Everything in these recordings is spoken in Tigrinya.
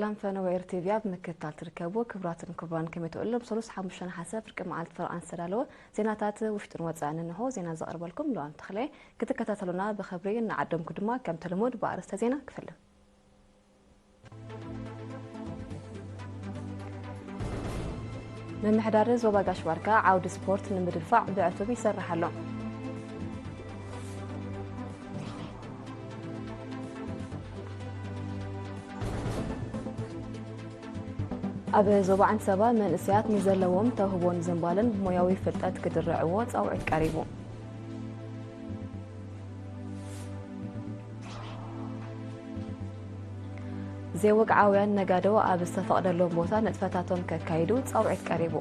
ዳን ፈነወ ኤር ቲቪ ኣብ ምክትታል ትርከቡ ክቡራትን ክቡራን፣ ከመይ ትውዕሉ? ሎም ሰሉስ ሓሙሽተ ነሓሰ ፍርቂ መዓልቲ ፈረቓን ዝተዳለወ ዜናታት ውሽጥን ወጻእን እንሆ። ዜና ዘቕርበልኩም ሉኣም ተኽለ። ክትከታተሉና ብኽብሪ እናዓደምኩ ድማ ከምቲ ልሙድ ብኣርእስተ ዜና ክፍልን። ምምሕዳር ዞባ ጋሽ ባርካ ዓውዲ ስፖርት ንምድንፋዕ ብዕቱብ ይሰርሕ ኣሎ። ኣብ ዞባ ዓንሰባ መንእሰያት ንዘለዎም ተውህቦን ዝንባለን ብሞያዊ ፍልጠት ክድርዕዎ ጻውዒት ቀሪቡ። ዘይወግዓውያን ነጋዶ ኣብ ዝተፈቕደሎም ቦታ ንጥፈታቶም ከካይዱ ጻውዒት ቀሪቡ።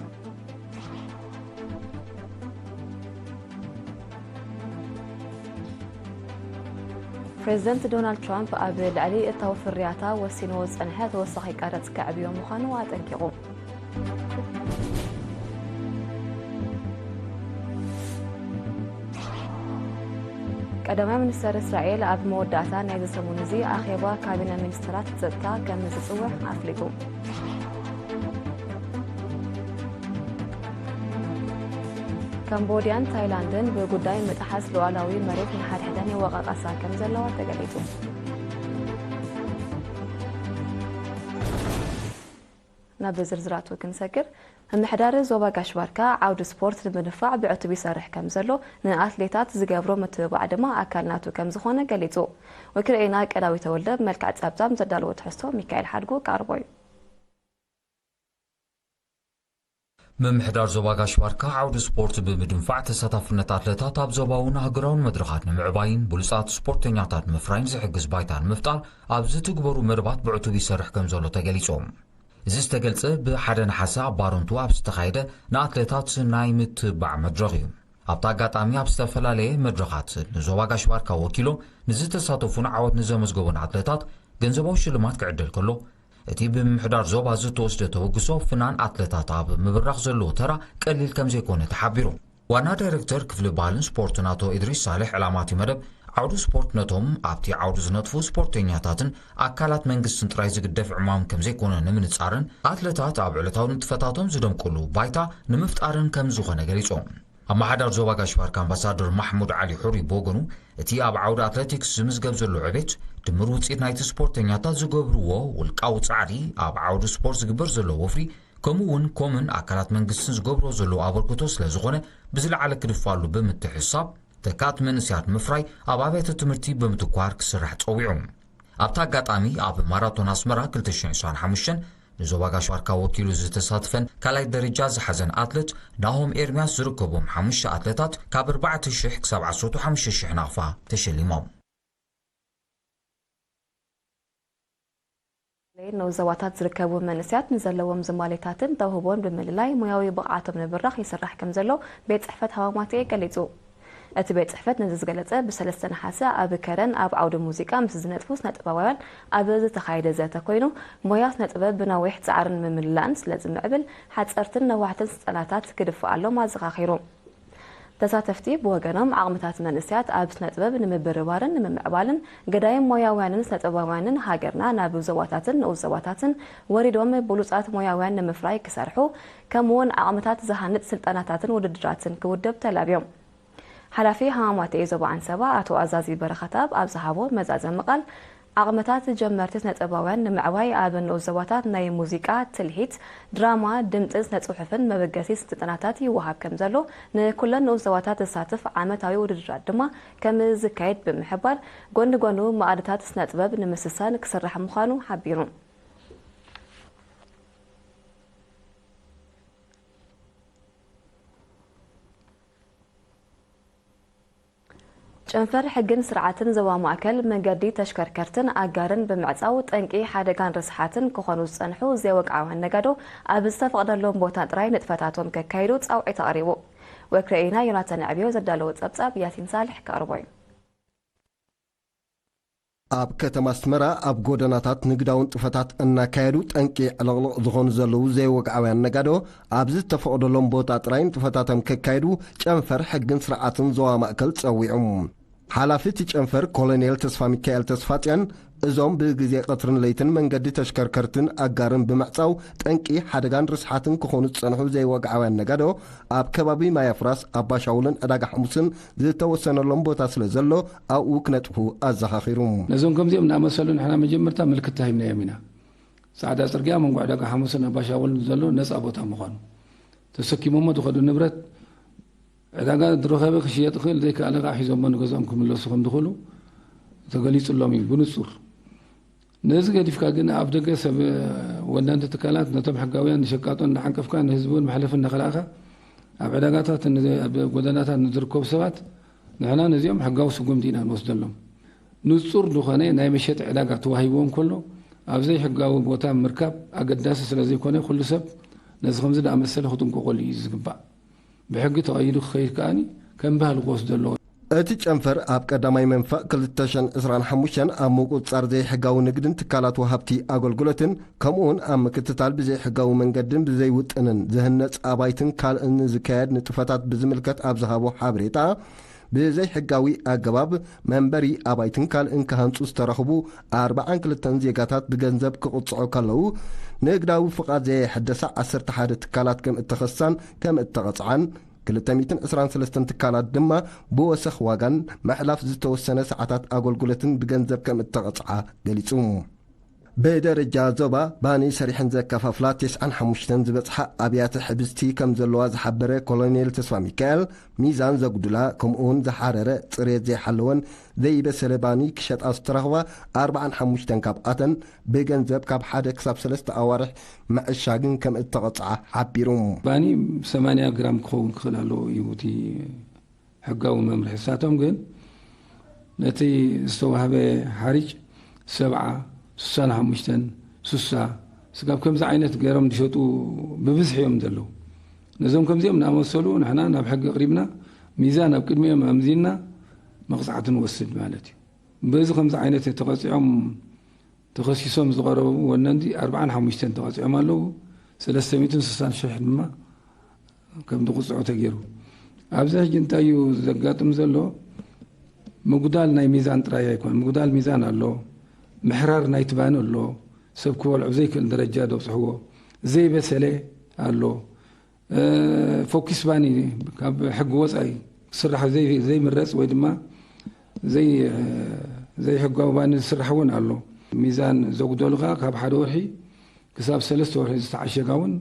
ፕሬዚደንት ዶናልድ ትራምፕ ኣብ ልዕሊ እታው ፍርያታ ወሲንዎ ዝጸንሐ ተወሳኺ ቀረጽ ከዕብዮ ምዃኑ ኣጠንቂቑ። ቀዳማይ ሚኒስተር እስራኤል ኣብ መወዳእታ ናይዚ ሰሙን እዚ ኣኼባ ካቢነ ሚኒስተራት ጸጥታ ከም ዝጽውዕ ኣፍሊጡ። ካምቦድያን ታይላንድን ብጉዳይ ምጥሓስ ሉዓላዊ መሬት ንሓድሕደን ይወቃቀሳ ከም ዘለዋ ተገሊጹ። ናብ ዝርዝራቱ ክንሰግር፣ ምምሕዳር ዞባ ጋሽ ባርካ ዓውዲ ስፖርት ንምድንፋዕ ብዕቱብ ይሰርሕ ከም ዘሎ፣ ንኣትሌታት ዝገብሮ ምትብባዕ ድማ ኣካል ናቱ ከም ዝኾነ ገሊጹ። ወኪል ሬና ቀዳዊ ተወልደ ብመልክዕ ጸብጻብ ዘዳለዎ ትሕዝቶ ሚካኤል ሓድጉ ክቐርቦ እዩ። ምምሕዳር ዞባ ጋሽ ባርካ ዓውዲ ስፖርት ብምድንፋዕ ተሳታፍነት ኣትለታት ኣብ ዞባውን ሃገራውን መድረኻት ንምዕባይን ብሉጻት ስፖርተኛታት ንምፍራይን ዝሕግዝ ባይታ ንምፍጣር ኣብ ዝትግበሩ መደባት ብዕቱብ ይሰርሕ ከም ዘሎ ተገሊጾም። እዚ ዝተገልጸ ብሓደ ነሓሰ ኣብ ባረንቱ ኣብ ዝተኻየደ ንኣትሌታት ናይ ምትብባዕ መድረኽ እዩ። ኣብቲ ኣጋጣሚ ኣብ ዝተፈላለየ መድረኻት ንዞባ ጋሽ ባርካ ወኪሎም ንዝተሳተፉን ዓወት ንዘመዝገቡን ኣትሌታት ገንዘባዊ ሽልማት ክዕደል ከሎ፣ እቲ ብምምሕዳር ዞባ ዝተወስደ ተበግሶ ፍናን ኣትሌታት ኣብ ምብራኽ ዘለዎ ተራ ቀሊል ከም ዘይኮነ ተሓቢሩ። ዋና ዳይሬክተር ክፍሊ ባህልን ስፖርትን ኣቶ ኢድሪስ ሳልሕ ዕላማ እቲ መደብ ዓውዲ ስፖርት ነቶም ኣብቲ ዓውዲ ዝነጥፉ ስፖርተኛታትን ኣካላት መንግስትን ጥራይ ዝግደፍ ዕማም ከም ዘይኮነ ንምንጻርን ኣትለታት ኣብ ዕለታዊ ንጥፈታቶም ዝደምቁሉ ባይታ ንምፍጣርን ከም ዝኾነ ገሊጾም። ኣመሓዳር ዞባ ጋሽ ባርካ ኣምባሳደር ማሕሙድ ዓሊ ሑሪ ብወገኑ፣ እቲ ኣብ ዓውዲ ኣትሌቲክስ ዝምዝገብ ዘሎ ዕቤት ድምር ውጽኢት ናይቲ ስፖርተኛታት ዝገብርዎ ውልቃዊ ጻዕሪ፣ ኣብ ዓውዲ ስፖርት ዝግበር ዘሎ ወፍሪ፣ ከምኡ እውን ኮምን ኣካላት መንግስትን ዝገብርዎ ዘለዉ ኣበርክቶ ስለ ዝኾነ ብዝለዓለ ክድፋሉ ብምትሕስሳብ፣ ተካእቲ መንእሰያት ንምፍራይ ኣብ ኣብያተ ትምህርቲ ብምትኳር ክስራሕ ጸዊዑ። ኣብቲ ኣጋጣሚ ኣብ ማራቶን ኣስመራ ክልተ ሽሕን ዕስራን ሓሙሽተን ንዞባ ጋሽ ባርካ ወኪሉ ዝተሳትፈን ካልኣይ ደረጃ ዝሓዘን ኣትሌት ናሆም ኤርምያስ ዝርከቦም ሓሙሽተ ኣትሌታት ካብ ኣርባዕተ ሽሕ ክሳብ ዓሰርተ ሓሙሽተ ሽሕ ናቕፋ ተሸሊሞም። ንኡስ ዞባታት ዝርከቡ መንእሰያት ንዘለዎም ዝማሌታትን ተውህቦን ብምልላይ ሞያዊ ብቕዓቶም ንምብራኽ ይስራሕ ከም ዘሎ ቤት ጽሕፈት ሃዋማትኤ ገሊጹ። እቲ ቤት ጽሕፈት ነዚ ዝገለጸ ብሰለስተ ነሓሰ ኣብ ከረን ኣብ ዓውዲ ሙዚቃ ምስ ዝነጥፉ ስነጥበባውያን ኣብ ዝተኻየደ ዘተ ኮይኑ፣ ሞያ ስነጥበብ ብነዊሕ ጻዕርን ምምልላእን ስለ ዝምዕብል፣ ሓጸርትን ነዋሕትን ስልጠናታት ክድፋኣሎም ኣዘኻኺሩ። ተሳተፍቲ ብወገኖም፣ ዓቕምታት መንእሰያት ኣብ ስነጥበብ ንምብርባርን ንምምዕባልን፣ ገዳይም ሞያውያንን ስነጥበባውያንን ሃገርና ናብ ዞባታትን ንኡስ ዞባታትን ወሪዶም ብሉጻት ሞያውያን ንምፍራይ ክሰርሑ፣ ከምኡውን ዓቕምታት ዝሃንጽ ስልጠናታትን ውድድራትን ክውደብ ተላብዮም። ሓላፊ ሃማማተኤ ዞባ ዓንሰባ ኣቶ ኣዛዚ በረኸትኣብ ኣብ ዝሃቦ መዛዘሚ ቃል፣ ዓቕምታት ጀመርቲ ስነጥበባውያን ንምዕባይ ኣብ ንኡስ ዞባታት ናይ ሙዚቃ፣ ትልሂት፣ ድራማ፣ ድምጽን ስነ ጽሑፍን መበገሲ ስልጠናታት ይወሃብ ከም ዘሎ፣ ንኩለን ንኡስ ዞባታት ዘሳትፍ ዓመታዊ ውድድራት ድማ ከም ዝካየድ ብምሕባር፣ ጎኒ ጎኑ መኣድታት ስነጥበብ ንምስሳን ክስራሕ ምዃኑ ሓቢሩ። ጨንፈር ሕግን ስርዓትን ዞባ ማእከል፣ መንገዲ ተሽከርከርትን ኣጋርን ብምዕጻው ጠንቂ ሓደጋን ርስሓትን ክኾኑ ዝጸንሑ ዘይወግዓውያን ነጋዶ ኣብ ዝተፈቕደሎም ቦታ ጥራይ ንጥፈታቶም ከካይዱ ጻውዒት ኣቕሪቡ። ወክረኢና ዮናታን ዕብዮ ዘዳለዎ ጸብጻብ ያሲን ሳልሕ ከቕርቦ እዩ። ኣብ ከተማ ኣስመራ ኣብ ጎደናታት ንግዳዊ ንጥፈታት እናካየዱ ጠንቂ ዕልቕልቕ ዝኾኑ ዘለዉ ዘይወግዓውያን ነጋዶ ኣብ ዝተፈቕደሎም ቦታ ጥራይ ንጥፈታቶም ከካይዱ ጨንፈር ሕግን ስርዓትን ዞባ ማእከል ጸዊዑ። ሓላፊ እቲ ጨንፈር ኮሎኔል ተስፋ ሚካኤል ተስፋጽዮን እዞም ብግዜ ቀትርን ለይትን መንገዲ ተሽከርከርትን ኣጋርን ብምዕጻው ጠንቂ ሓደጋን ርስሓትን ክኾኑ ዝጸንሑ ዘይወግዓውያን ነጋዶ ኣብ ከባቢ ማያፍራስ፣ ኣባሻውልን ዕዳጋ ሓሙስን ዝተወሰነሎም ቦታ ስለ ዘሎ ኣብኡ ክነጥፉ ኣዘኻኺሩ። ነዞም ከምዚኦም እናመሰሉ ንሕና መጀመርታ ምልክት ተሂብናዮም ኢና። ጻዕዳ ጽርግያ መንጎ ዕዳጋ ሓሙስን ኣባሻውልን ዘሎ ነጻ ቦታ ምዃኑ፣ ተሰኪሞሞ ዝኸዱ ንብረት ዕዳጋ ዝረኸበ ክሽየጥ ይኽእል፣ ዘይከኣለ ከዓ ሒዞሞ ንገዝኦም ክምለሱ ከም ዝኽእሉ ተገሊጹሎም እዩ ብንጹር። ነዚ ገዲፍካ ግን ኣብ ደገ ሰብ ወነንቲ ትካላት ነቶም ሕጋውያን ንሸቃጦ እንዳዓንቀፍካ ንህዝቢ እውን መሕለፊ እንዳኸላእካ ኣብ ዕዳጋታት ን-፣ ኣብ ጎደናታት ንዝርከቡ ሰባት ንሕና ነዚኦም ሕጋዊ ስጉምቲ ኢና ንወስደሎም። ንጹር ዝኾነ ናይ መሸጢ ዕዳጋ ተዋሂብዎ እንከሎ ኣብ ዘይሕጋዊ ቦታ ምርካብ ኣገዳሲ ስለ ዘይኮነ ኩሉ ሰብ ነዚ ከምዚ ዝኣመሰለ ክጥንቀቐሉ እዩ ዝግባእ። ብሕጊ ተቐይዱ ክኸይድ ከኣኒ ከም ባህሊ ክወስዶ ኣለዎ። እቲ ጨንፈር ኣብ ቀዳማይ መንፈቕ ክልተ ሽሕን ዕስራን ሓሙሽተን ኣብ ምቁጽጻር ዘይሕጋዊ ንግድን ትካላት ወሃብቲ ኣገልግሎትን ከምኡውን ኣብ ምክትታል ብዘይሕጋዊ መንገድን ብዘይውጥንን ዝህነጽ ኣባይትን ካልእን ዝካየድ ንጥፈታት ብዝምልከት ኣብ ዝሃቦ ሓበሬታ፣ ብዘይሕጋዊ ኣገባብ መንበሪ ኣባይትን ካልእን ክሃንጹ ዝተረኽቡ ኣርብዓን ክልተን ዜጋታት ብገንዘብ ክቕጽዑ ከለዉ፣ ንግዳዊ ፍቓድ ዘየሐደሳ ዓሰርተ ሓደ ትካላት ከም እተኸሳን ከም እተቐጽዓን፣ ክልተ ሚእትን ዕስራን ሰለስተን ትካላት ድማ ብወሰኽ ዋጋን ምሕላፍ ዝተወሰነ ሰዓታት ኣገልግሎትን ብገንዘብ ከም እተቐጽዓ ገሊጹ። ብደረጃ ዞባ ባኒ ሰሪሐን ዘከፋፍላ ተስዓን ሓሙሽተን ዝበጽሓ ኣብያተ ሕብስቲ ከም ዘለዋ ዝሓበረ ኮሎኔል ተስፋ ሚካኤል፣ ሚዛን ዘጉድላ ከምኡውን ዝሓረረ፣ ጽሬት ዘይሓለወን ዘይበሰለ ባኒ ክሸጣ ዝተረኽባ ኣርብዓን ሓሙሽተን ካብኣተን ብገንዘብ ካብ ሓደ ክሳብ ሰለስተ ኣዋርሕ ምዕሻግን ከም እተቐጽዓ ሓቢሩ። ባኒ ሰማንያ ግራም ክኸውን ክኽእል ኣለዎ እዩ እቲ ሕጋዊ መምርሒ። ንሳቶም ግን ነቲ ዝተዋህበ ሓሪጭ ሰብዓ፣ ስሳን ሓሙሽተን፣ ስሳ፣ ስጋብ ከምዚ ዓይነት ገይሮም ዝሸጡ ብብዝሒ እዮም ዘለዉ። ነዞም ከምዚኦም እናመሰሉ ንሕና ናብ ሕጊ ኣቕሪብና ሚዛን ኣብ ቅድሚኦም ኣምዚንና መቕጻዕቲ ንወስድ ማለት እዩ። በዚ ከምዚ ዓይነት ተቐጺዖም ተኸሲሶም ዝቐረቡ ወነንቲ ኣርብዓን ሓሙሽተን ተቐጺዖም ኣለዉ። ሰለስተ ሚእትን ስሳን ሽሕ ድማ ከም ዝቕጽዑ ተገይሩ። ኣብዚ ሕጂ እንታይ እዩ ዘጋጥም ዘሎ? ምጉዳል ናይ ሚዛን ጥራይ ኣይኮነን። ምጉዳል ሚዛን ኣሎ፣ ምሕራር ናይቲ ባኒ ኣሎ፣ ሰብ ክበልዖ ዘይክእል ደረጃ ዘብጽሕዎ ዘይበሰለ ኣሎ። እ፣ ፎኪስ ባኒ ካብ ሕጊ ወጻኢ ክስራሕ ዘይ-፣ ዘይምረጽ ወይ ድማ ዘይ-፣ ዘይሕጋዊ ባኒ ዝስራሕ እውን ኣሎ። ሚዛን ዘጉደሉ ከኣ ካብ ሓደ ወርሒ ክሳብ ሰለስተ ወርሒ ዝተዓሸጋ እውን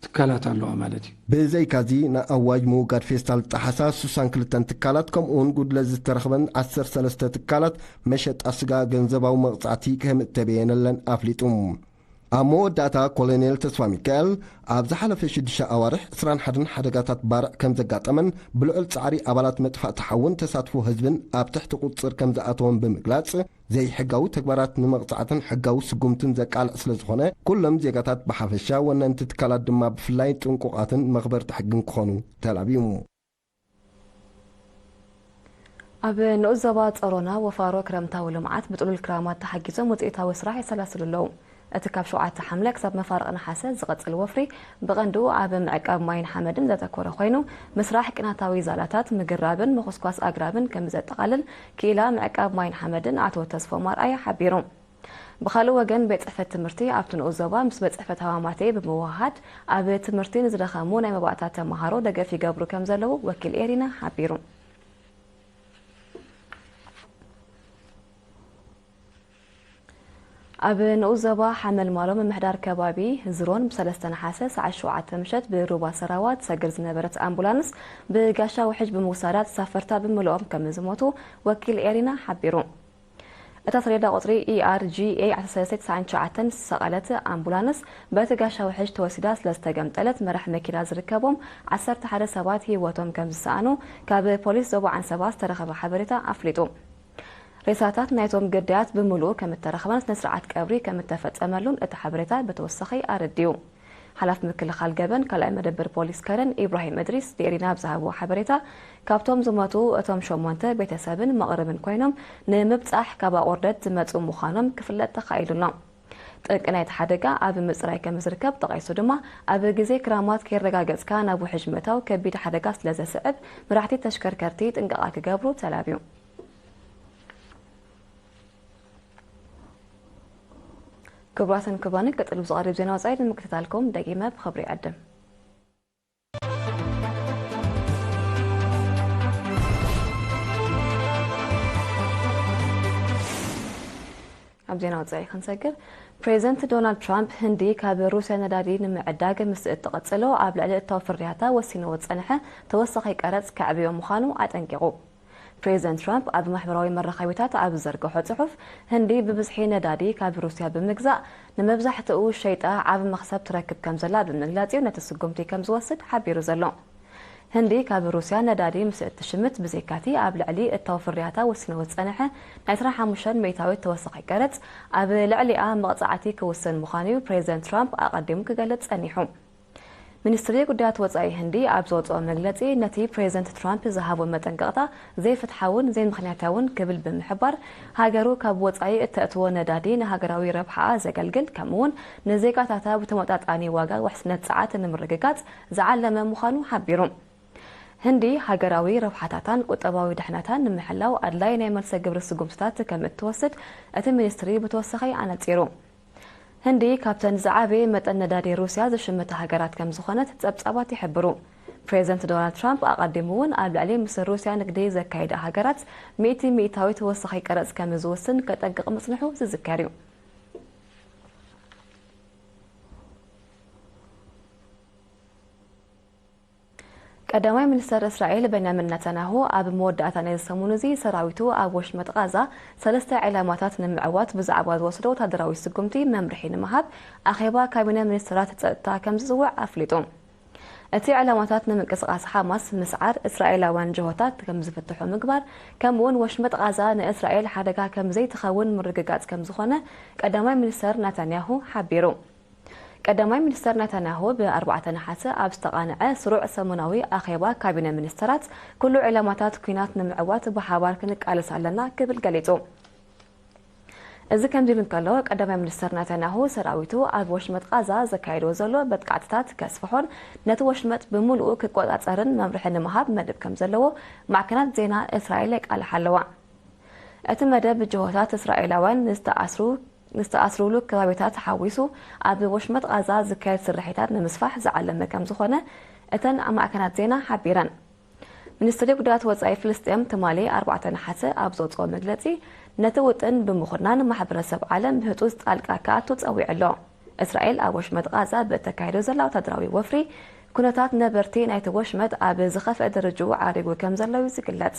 ትካላት ኣለዋ ማለት እዩ። ብዘይካዚ ንኣዋጅ ምውጋድ ፌስታል ዝጠሓሳ ስሳን ክልተን ትካላት ከምኡውን ጉድለት ዝተረኽበን ዓሰርተ ሰለስተ ትካላት መሸጣ ስጋ ገንዘባዊ መቕጻዕቲ ከም እተበየነለን ኣፍሊጡ። ኣብ መወዳእታ ኮሎኔል ተስፋ ሚካኤል ኣብ ዝሓለፈ ሽዱሽተ ኣዋርሕ ዕስራን ሓደን ሓደጋታት ባርዕ ከም ዘጋጠመን ብልዑል ጻዕሪ ኣባላት መጥፋእቲ ሓውን ተሳትፎ ህዝብን ኣብ ትሕቲ ቁጽጽር ከም ዝኣተወን ብምግላጽ፣ ዘይሕጋዊ ተግባራት ንመቕጻዕትን ሕጋዊ ስጉምትን ዘቃልዕ ስለ ዝኾነ፣ ኩሎም ዜጋታት ብሓፈሻ ወነንቲ ትካላት ድማ ብፍላይ ጥንቁቓትን መኽበርቲ ሕግን ክኾኑ ተላብዩ። ኣብ ንኡስ ዞባ ጸሮና ወፋሮ ክረምታዊ ልምዓት ብጥሉል ክራማት ተሓጊዞም ውጽኢታዊ ስራሕ የሰላስሉ ኣለዉ። እቲ ካብ ሸውዓተ ሓምለ ክሳብ መፋርቕ ነሓሰ ዝቐጽል ወፍሪ ብቐንዱ ኣብ ምዕቃብ ማይን ሓመድን ዘተኮረ ኮይኑ፣ ምስራሕ ቅናታዊ ዛላታት ምግራብን ምኹስኳስ ኣግራብን ከም ዘጠቓልል ክኢላ ምዕቃብ ማይን ሓመድን ኣቶ ተስፎም ኣርኣያ ሓቢሩ። ብኻልእ ወገን፣ ቤት ጽሕፈት ትምህርቲ ኣብቲ ንኡስ ዞባ ምስ ቤት ጽሕፈት ሃዋማቴ ብምውህሃድ፣ ኣብ ትምህርቲ ንዝደኸሙ ናይ መባእታ ተመሃሮ ደገፍ ይገብሩ ከም ዘለዉ ወኪል ኤሪና ሓቢሩ። ኣብ ንኡስ ዞባ ሓመልማሎ ምምሕዳር ከባቢ ዝሮን ብሰለስተ ነሓሰ ሰዓት ሸውዓተ ምሸት ብሩባ ሰራዋ ትሰግር ዝነበረት ኣምቡላንስ ብጋሻ ውሕጅ ብምውሳዳ ተሳፈርታ ብምልኦም ከም ዝሞቱ ወኪል ኤሪና ሓቢሩ። እታ ሰሌዳ ቁጽሪ ኢኣርጂኤ ዓሰርተ ሰለስተ ተስዓን ትሽዓተን ዝሰቐለት ኣምቡላንስ በቲ ጋሻ ውሕጅ ተወሲዳ ስለ ዝተገምጠለት መራሕ መኪና ዝርከቦም ዓሰርተ ሓደ ሰባት ህይወቶም ከም ዝሰኣኑ ካብ ፖሊስ ዞባ ዓንሰባ ዝተረኸበ ሓበሬታ ኣፍሊጡ። ሬሳታት ናይቶም ግዳያት ብምሉኡ ከም እተረኸበን ስነ ስርዓት ቀብሪ ከም እተፈጸመሉን እቲ ሓበሬታ ብተወሳኺ ኣረዲኡ። ሓላፊ ምክልኻል ገበን ካልኣይ መደበር ፖሊስ ከረን ኢብራሂም እድሪስ ንኤሪና ኣብ ዝሃብዎ ሓበሬታ፣ ካብቶም ዝሞቱ እቶም ሸሞንተ ቤተሰብን መቕርብን ኮይኖም፣ ንምብጻሕ ካብ ኣቑርደት ዝመጹ ምዃኖም ክፍለጥ ተኻኢሉ ኣሎ። ጠንቂ ናይቲ ሓደጋ ኣብ ምጽራይ ከም ዝርከብ ጠቒሱ ድማ፣ ኣብ ግዜ ክራማት ከይረጋገጽካ ናብ ውሕጅ ምእታው ከቢድ ሓደጋ ስለ ዘስዕብ፣ መራሕቲ ተሽከርከርቲ ጥንቃቐ ክገብሩ ተላብዩ። ክቡራትን ክቡራንን፣ ቀጥሉ ብዝቐርብ ዜና ወጻኢ ንምክትታልኩም ደጊመ ብኽብሪ ይዕድም። ኣብ ዜና ወጻኢ ክንሰግር፣ ፕሬዚደንት ዶናልድ ትራምፕ፣ ህንዲ ካብ ሩስያ ነዳዲ ንምዕዳግ ምስ እትቕጽሎ ኣብ ልዕሊ እታው ፍርያታ ወሲንዎ ዝጸንሐ ተወሳኺ ቀረጽ ከዕብዮ ምዃኑ ኣጠንቂቑ። ፕሬዚደንት ትራምፕ ኣብ ማሕበራዊ መራኸቢታት ኣብ ዝዘርግሖ ጽሑፍ፣ ህንዲ ብብዝሒ ነዳዲ ካብ ሩስያ ብምግዛእ ንመብዛሕትኡ ሸይጣ ዓቢ መኽሰብ ትረክብ ከም ዘላ ብምግላጽ እዩ ነቲ ስጉምቲ ከም ዝወስድ ሓቢሩ ዘሎ። ህንዲ ካብ ሩስያ ነዳዲ ምስ እትሽምት ብዘይካቲ ኣብ ልዕሊ እታው ፍርያታ ወሲንዎ ዝጸንሐ ናይ ዕስራን ሓሙሽተን ሚእታዊት ተወሳኺ ቀረጽ ኣብ ልዕሊኣ መቕጻዕቲ ክውስን ምዃኑ እዩ ፕሬዚደንት ትራምፕ ኣቐዲሙ ክገልጽ ጸኒሑ። ሚኒስትሪ ጉዳያት ወጻኢ ህንዲ ኣብ ዘውጽኦ መግለጺ፣ ነቲ ፕሬዚደንት ትራምፕ ዝሃቦ መጠንቀቕታ ዘይፍትሓውን ዘይምኽንያታውን ክብል ብምሕባር፣ ሃገሩ ካብ ወጻኢ እተእትዎ ነዳዲ ንሃገራዊ ረብሓኣ ዘገልግል፣ ከምኡ'ውን ንዜጋታታ ብተመጣጣኒ ዋጋ ውሕስነት ጸዓት ንምርግጋጽ ዝዓለመ ምዃኑ ሓቢሩ። ህንዲ ሃገራዊ ረብሓታታን ቁጠባዊ ድሕነታን ንምሕላው ኣድላይ ናይ መልሰ ግብሪ ስጉምትታት ከም እትወስድ እቲ ሚኒስትሪ ብተወሳኺ ኣነጺሩ። ህንዲ ካብተን ዝዓበየ መጠን ነዳዲ ሩስያ ዝሽምታ ሃገራት ከም ዝኾነት ጸብጻባት ይሕብሩ። ፕሬዚደንት ዶናልድ ትራምፕ ኣቐዲሙ እውን ኣብ ልዕሊ ምስ ሩስያ ንግዲ ዘካይዳ ሃገራት ሚእቲ ሚእታዊ ተወሳኺ ቀረጽ ከም ዝውስን ከጠንቅቕ ምጽንሑ ዝዝከር እዩ። ቀዳማይ ሚኒስተር እስራኤል ቤንያሚን ናታንያሁ ኣብ መወዳእታ ናይዚ ሰሙን እዚ ሰራዊቱ ኣብ ወሽመጥ ቓዛ ሰለስተ ዒላማታት ንምዕዋት ብዛዕባ ዝወሰዶ ወታደራዊ ስጉምቲ መምርሒ ንምሃብ ኣኼባ ካቢነ ሚኒስተራት ጸጥታ ከም ዝጽውዕ ኣፍሊጡ። እቲ ዕላማታት ንምንቅስቓስ ሓማስ ምስዓር፣ እስራኤላውያን ጅሆታት ከም ዝፍትሑ ምግባር፣ ከምኡውን ወሽመጥ ቓዛ ንእስራኤል ሓደጋ ከም ዘይትኸውን ምርግጋጽ ከም ዝኾነ ቀዳማይ ሚኒስተር ናታንያሁ ሓቢሩ። ቀዳማይ ሚኒስተር ናታንያሁ ብኣርባዕተ ነሓሰ ኣብ ዝተቓንዐ ስሩዕ ሰሙናዊ ኣኼባ ካቢነ ሚኒስተራት፣ ኩሉ ዕላማታት ኲናት ንምዕዋት ብሓባር ክንቃለስ ኣለና ክብል ገሊጹ። እዚ ከምዚ ኢሉ እንከሎ፣ ቀዳማይ ሚኒስተር ናታንያሁ ሰራዊቱ ኣብ ወሽመጥ ቓዛ ዘካየዶ ዘሎ መጥቃዕትታት ከስፍሖን ነቲ ወሽመጥ ብምሉኡ ክቆጻጸርን መምርሒ ንምሃብ መደብ ከም ዘለዎ ማዕከናት ዜና እስራኤል የቃልሓ ኣለዋ። እቲ መደብ ጅሆታት እስራኤላውያን ንዝተኣስሩ ንዝተኣስሩሉ ከባቢታት ሓዊሱ ኣብ ወሽመጥ ቓዛ ዝካየድ ስርሒታት ንምስፋሕ ዝዓለመ ከም ዝኾነ እተን ማዕከናት ዜና ሓቢረን። ሚኒስትሪ ጉዳያት ወጻኢ ፍልስጤም ትማሊ ኣርባዕተ ነሓሰ ኣብ ዘውጽኦ መግለጺ፣ ነቲ ውጥን ብምኹናን ማሕበረሰብ ዓለም ብህጹጽ ጣልቃ ክኣቱ ጸዊዑ ኣሎ። እስራኤል ኣብ ወሽመጥ ቓዛ ብእተካየዶ ዘላ ወታደራዊ ወፍሪ፣ ኩነታት ነበርቲ ናይቲ ወሽመጥ ኣብ ዝኸፍአ ደረጃኡ ዓሪጉ ከም ዘሎ እዩ ዝግለጽ።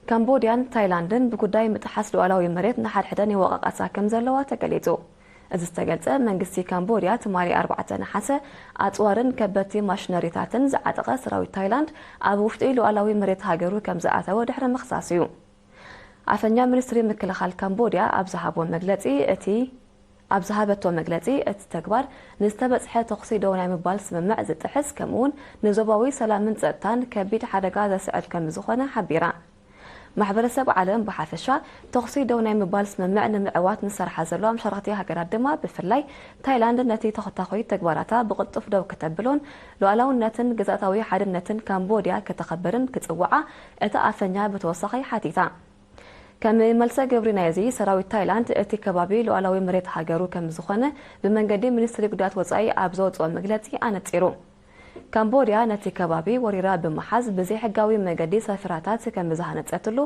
ካምቦድያን ታይላንድን ብጉዳይ ምጥሓስ ሉዓላዊ መሬት ንሓድሕደን ይወቃቀሳ ከም ዘለዋ ተገሊጹ። እዚ ዝተገልጸ፣ መንግስቲ ካምቦድያ ትማሊ ኣርባዕተ ነሓሰ ኣጽዋርን ከበድቲ ማሽነሪታትን ዝዓጠቐ ሰራዊት ታይላንድ ኣብ ውሽጢ ሉዓላዊ መሬት ሃገሩ ከም ዝኣተወ ድሕሪ ምኽሳስ እዩ። ኣፈኛ ሚኒስትሪ ምክልኻል ካምቦድያ ኣብ ዝሃቦ መግለጺ፣ እቲ ኣብ ዝሃበቶ መግለጺ፣ እቲ ተግባር ንዝተበጽሐ ተኹሲ ደው ናይ ምባል ስምምዕ ዝጥሕስ፣ ከምኡ'ውን ንዞባዊ ሰላምን ጸጥታን ከቢድ ሓደጋ ዘስዕብ ከም ዝኾነ ሓቢራ። ማሕበረሰብ ዓለም ብሓፈሻ ተኹሲ ደው ናይ ምባል ስምምዕ ንምዕዋት ንሰርሓ ዘለዋ መሻርኽቲ ሃገራት ድማ፣ ብፍላይ ታይላንድ፣ ነቲ ተኾታኾይ ተግባራታ ብቕልጡፍ ደው ከተብሎን ሉዓላውነትን ግዝኣታዊ ሓድነትን ካምቦድያ ከተኸብርን ክጽውዓ እቲ ኣፈኛ ብተወሳኺ ሓቲታ። ከም መልሰ ግብሪ ናይዚ፣ ሰራዊት ታይላንድ እቲ ከባቢ ሉዓላዊ መሬት ሃገሩ ከም ዝኾነ ብመንገዲ ሚኒስትሪ ጉዳያት ወጻኢ ኣብ ዘውጽኦ መግለጺ ኣነጺሩ። ካምቦድያ ነቲ ከባቢ ወሪራ ብምሓዝ ብዘይሕጋዊ መገዲ ሰፈራታት ከም ዝሃነጸትሉ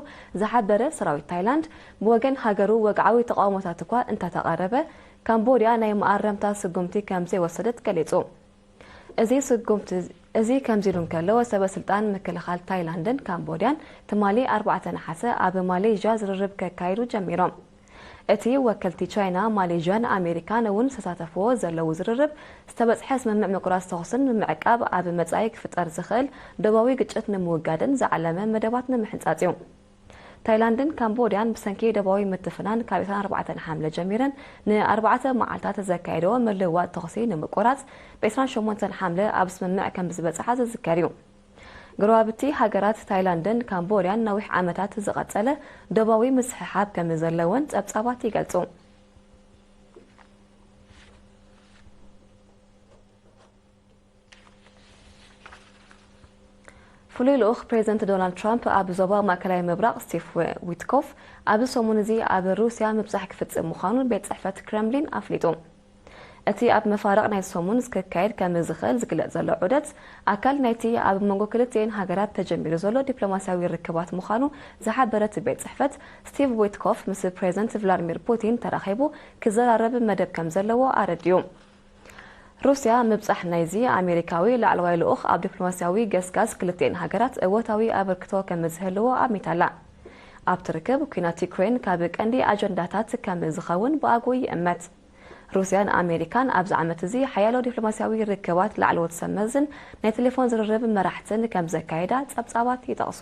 ዝሓበረ ሰራዊት ታይላንድ፣ ብወገን ሃገሩ ወግዓዊ ተቓውሞታት እኳ እንተተቐረበ፣ ካምቦድያ ናይ መኣረምታ ስጉምቲ ከም ዘይወሰደት ገሊጹ። እዚ ስጉምቲ እዚ ከምዚ ኢሉ እንከሎ፣ ሰበ ስልጣን ምክልኻል ታይላንድን ካምቦድያን ትማሊ ኣርባዕተ ነሓሰ ኣብ ማሌዥያ ዝርርብ ከካይዱ ጀሚሮም። እቲ ወከልቲ ቻይና፣ ማሌዥያን ኣሜሪካን እውን ዝተሳተፍዎ ዘለዉ ዝርርብ፣ ዝተበጽሐ ስምምዕ ምቁራጽ ተኹስን ምምዕቃብ ኣብ መጻኢ ክፍጠር ዝኽእል ዶባዊ ግጭት ንምውጋድን ዝዓለመ መደባት ንምሕንጻጽ እዩ። ታይላንድን ካምቦድያን ብሰንኪ ደባዊ ምትፍናን ካብ ዕስራን ኣርባዕተን ሓምለ ጀሚረን ንኣርባዕተ መዓልታት ዘካየደኦ ምልውዋጥ ተኹሲ ንምቁራጽ፣ ብ ዕስራን ሸሞንተን ሓምለ ኣብ ስምምዕ ከም ዝበጽሓ ዝዝከር እዩ። ጎረባብቲ ሃገራት ታይላንድን ካምቦድያን ነዊሕ ዓመታት ዝቐጸለ ደባዊ ምስሕሓብ ከም ዘለወን ጸብጻባት ይገልጹ። ፍሉይ ልኡኽ ፕሬዚደንት ዶናልድ ትራምፕ ኣብ ዞባ ማእከላይ ምብራቕ ስቲቭ ዊትኮፍ ኣብዚ ሰሙን እዚ ኣብ ሩስያ ምብጻሕ ክፍጽም ምዃኑ ቤት ጽሕፈት ክረምሊን ኣፍሊጡ። እቲ ኣብ መፋርቕ ናይ ሰሙን ክካየድ ከም ዝኽእል ዝግለጽ ዘሎ ዑደት ኣካል ናይቲ ኣብ መንጎ ክልቲኤን ሃገራት ተጀሚሩ ዘሎ ዲፕሎማስያዊ ርክባት ምዃኑ ዝሓበረ እቲ ቤት ጽሕፈት፣ ስቲቭ ዊትኮፍ ምስ ፕሬዚደንት ቭላድሚር ፑቲን ተራኺቡ ክዘራረብ መደብ ከም ዘለዎ ኣረዲኡ። ሩስያ ምብጻሕ ናይዚ ኣሜሪካዊ ላዕለዋይ ልኡኽ ኣብ ዲፕሎማስያዊ ገስጋስ ክልቲኤን ሃገራት እወታዊ ኣበርክቶ ከም ዝህልዎ ኣሚታላ። ኣብቲ ርክብ፣ ኲናት ዩክሬን ካብ ቀንዲ ኣጀንዳታት ከም ዝኸውን ብኣግኡ ይእመት። ሩስያን ኣሜሪካን ኣብዚ ዓመት እዚ ሓያሎ ዲፕሎማስያዊ ርክባት ላዕለዎት ሰብ መዝን ናይ ቴሌፎን ዝርርብ መራሕትን ከም ዘካየዳ ጸብጻባት ይጠቕሱ።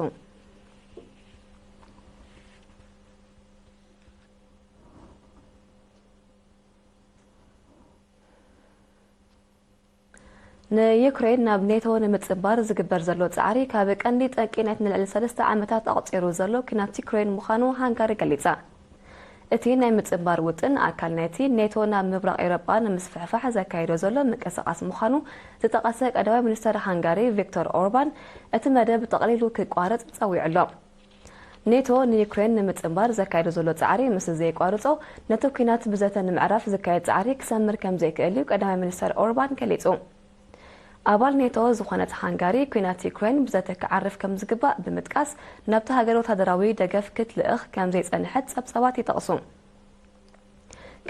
ንዩክሬን ናብ ኔቶ ንምጽንባር ዝግበር ዘሎ ጻዕሪ ካብ ቀንዲ ጠንቂ ናይቲ ንልዕሊ ሰለስተ ዓመታት ኣቑጺሩ ዘሎ ኲናት ዩክሬን ምዃኑ ሃንጋሪ ገሊጻ። እቲ ናይ ምጽንባር ውጥን ኣካል ናይቲ ኔቶ ናብ ምብራቕ ኤውሮጳ ንምስፍሕፋሕ ዘካይዶ ዘሎ ምንቅስቓስ ምዃኑ ዝጠቐሰ ቀዳማይ ሚኒስተር ሃንጋሪ ቪክቶር ኦርባን፣ እቲ መደብ ጠቕሊሉ ክቋረጽ ጸዊዑ ኣሎ። ኔቶ ንዩክሬን ንምጽንባር ዘካይዶ ዘሎ ጻዕሪ ምስ ዘየቋርጾ፣ ነቲ ኲናት ብዘተ ንምዕራፍ ዝካየድ ጻዕሪ ክሰምር ከም ዘይክእል እዩ ቀዳማይ ሚኒስተር ኦርባን ገሊጹ። ኣባል ኔቶ ዝኾነት ሃንጋሪ፣ ኲናት ዩክሬን ብዘተ ክዓርፍ ከም ዝግባእ ብምጥቃስ፣ ናብታ ሃገር ወታደራዊ ደገፍ ክትልእኽ ከም ዘይጸንሐት ጸብጻባት ይጠቕሱ።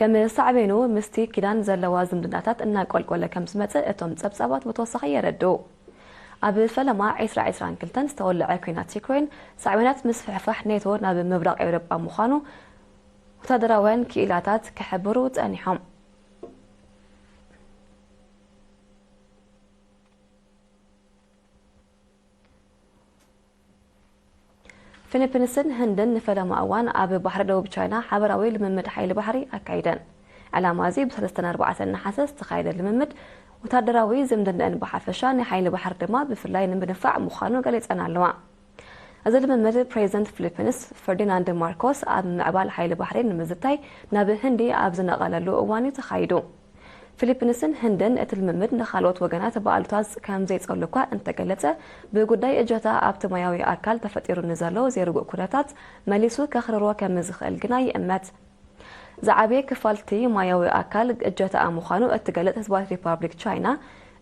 ከም ሳዕቤኑ፣ ምስቲ ኪዳን ዘለዋ ዝምድናታት እናቆልቆለ ከም ዝመጽእ እቶም ጸብጻባት ብተወሳኺ የረድኡ። ኣብ ፈለማ ዕስራ ዕስራን ክልተን ዝተወልዐ ኲናት ዩክሬን፣ ሳዕቤናት ምስፍሕፋሕ ኔቶ ናብ ምብራቕ ኤውሮጳ ምዃኑ ወታደራውያን ክኢላታት ክሕብሩ ጸኒሖም። ፊሊፒንስን ህንድን ንፈለማ እዋን ኣብ ባሕሪ ደቡብ ቻይና ሓበራዊ ልምምድ ሓይሊ ባሕሪ ኣካይደን። ዕላማ እዚ ብ ሰለስተን ኣርባዕተን ነሓሰ ዝተኻየደ ልምምድ፣ ወታደራዊ ዝምድንአን ብሓፈሻ፣ ናይ ሓይሊ ባሕሪ ድማ ብፍላይ ንምድንፋዕ ምዃኑ ገሊጸን ኣለዋ። እዚ ልምምድ፣ ፕሬዚደንት ፊሊፒንስ ፈርዲናንድ ማርኮስ ኣብ ምዕባል ሓይሊ ባሕሪ ንምዝታይ ናብ ህንዲ ኣብ ዝነቐለሉ እዋን እዩ ተኻይዱ። ፊሊፒንስን ህንድን እቲ ልምምድ ንኻልኦት ወገናት ብኣሉታ ከም ዘይጸሉ እኳ እንተገለጸ፣ ብጉዳይ እጀታ ኣብቲ ማያዊ ኣካል ተፈጢሩ ንዘሎ ዘይርጉእ ኩነታት መሊሱ ከኽርሮ ከም ዝኽእል ግና ይእመት። ዝዓበየ ክፋል እቲ ማያዊ ኣካል እጀታኣ ምዃኑ እትገልጽ ህዝባዊት ሪፓብሊክ ቻይና፣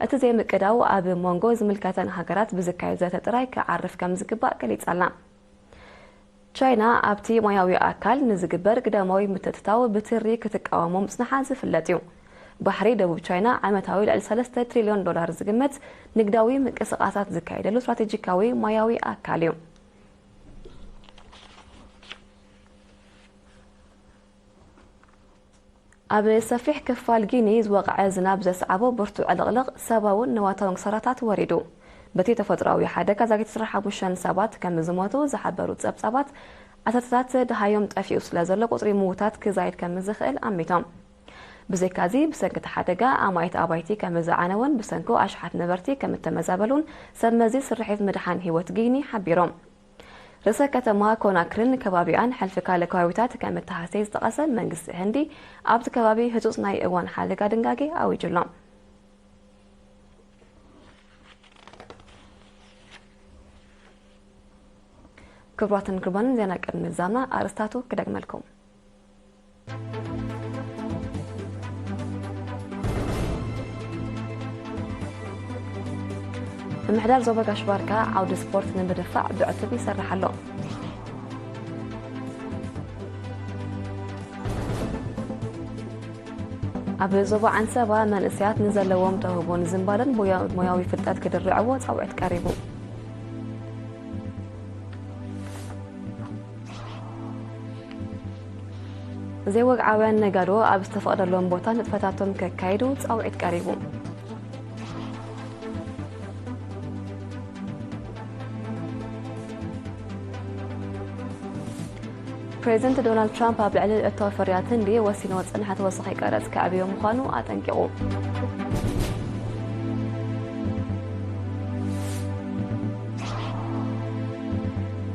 እቲ ዘይምቅዳው ኣብ መንጎ ዝምልከተን ሃገራት ብዝካየድ ዘተ ጥራይ ክዓርፍ ከም ዝግባእ ገሊጻ ኣላ። ቻይና ኣብቲ ማያዊ ኣካል ንዝግበር ግዳማዊ ምትእትታው ብትሪ ክትቃወሞ ምጽንሓ ዝፍለጥ እዩ። ባሕሪ ደቡብ ቻይና ዓመታዊ ልዕሊ ሰለስተ ትሪልዮን ዶላር ዝግመት ንግዳዊ ምንቅስቓሳት ዝካየደሉ ስትራቴጂካዊ ማያዊ ኣካል እዩ። ኣብ ሰፊሕ ክፋል ጊኒ ዝወቕዐ ዝናብ ዘስዓቦ ብርቱዕ ዕልቕልቕ ሰብኣውን ንዋታውን ክሳራታት ወሪዱ። በቲ ተፈጥሮኣዊ ሓደጋ ዛጊት ዕስራን ሓሙሽተን ሰባት ከም ዝሞቱ ዝሓበሩ ጸብጻባት፣ ዓሰርተታት ደሃዮም ጠፊኡ ስለ ዘሎ ቁጽሪ ምዉታት ክዛይድ ከም ዝኽእል ኣሚቶም። ብዘይካዚ፣ ብሰንኪ እቲ ሓደጋ ኣማኢት ኣባይቲ ከም ዝዓነወን ብሰንኩ ኣሽሓት ነበርቲ ከም እተመዛበሉን ሰብ መዚ ስርሒት ምድሓን ህይወት ጊኒ ሓቢሮም። ርእሰ ከተማ ኮናክርን ከባቢኣን ሕልፊ ካልእ ከባቢታት ከም እተሃሰየ ዝጠቐሰ መንግስቲ ህንዲ፣ ኣብቲ ከባቢ ህጹጽ ናይ እዋን ሓደጋ ድንጋጌ ኣዊጁ ኣሎ። ክቡራትን ክቡራንን፣ ዜና ቅድሚ ምዛምና ኣርእስታቱ ክደግመልኩም። ምምሕዳር ዞባ ጋሽ ባርካ ዓውዲ ስፖርት ንምድንፋዕ ብዕቱብ ይሰርሕ ኣሎ። ኣብ ዞባ ዓንሰባ መንእሰያት ንዘለዎም ተውህቦን ዝንባለን ሞያ-፣ ሞያዊ ፍልጠት ክድርዕዎ ጻውዒት ቀሪቡ። ዘይወግዓውያን ነጋዶ ኣብ ዝተፈቕደሎም ቦታ ንጥፈታቶም ከካይዱ ጻውዒት ቀሪቡ። ፕሬዚደንት ዶናልድ ትራምፕ ኣብ ልዕሊ እቶ ፍርያት ህንዲ ወሲንዎ ዝጸንሐ ተወሳኺ ቀረጽ ከዕብዮ ምዃኑ ኣጠንቂቑ።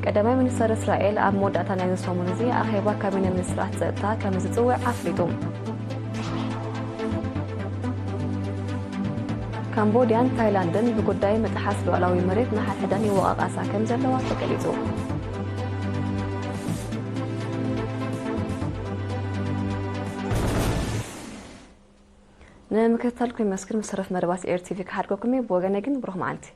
ቀዳማይ ሚኒስተር እስራኤል ኣብ መወዳእታ ናይዚ ሰሙን እዚ ኣኼባ ካቢነ ሚኒስትራት ጸጥታ ከም ዝጽውዕ ኣፍሊጡ። ካምቦድያን ታይላንድን ብጉዳይ ምጥሓስ ሉዓላዊ መሬት ንሓድሕደን ይወቓቓሳ ከም ዘለዋ ተገሊጹ። ንምክትታልኩም የመስግን። ምስ ተረፍ መደባት ኤር ቲቪ ክሓድገኩም እየ። ብወገነ ግን ብሩኽ መዓልቲ።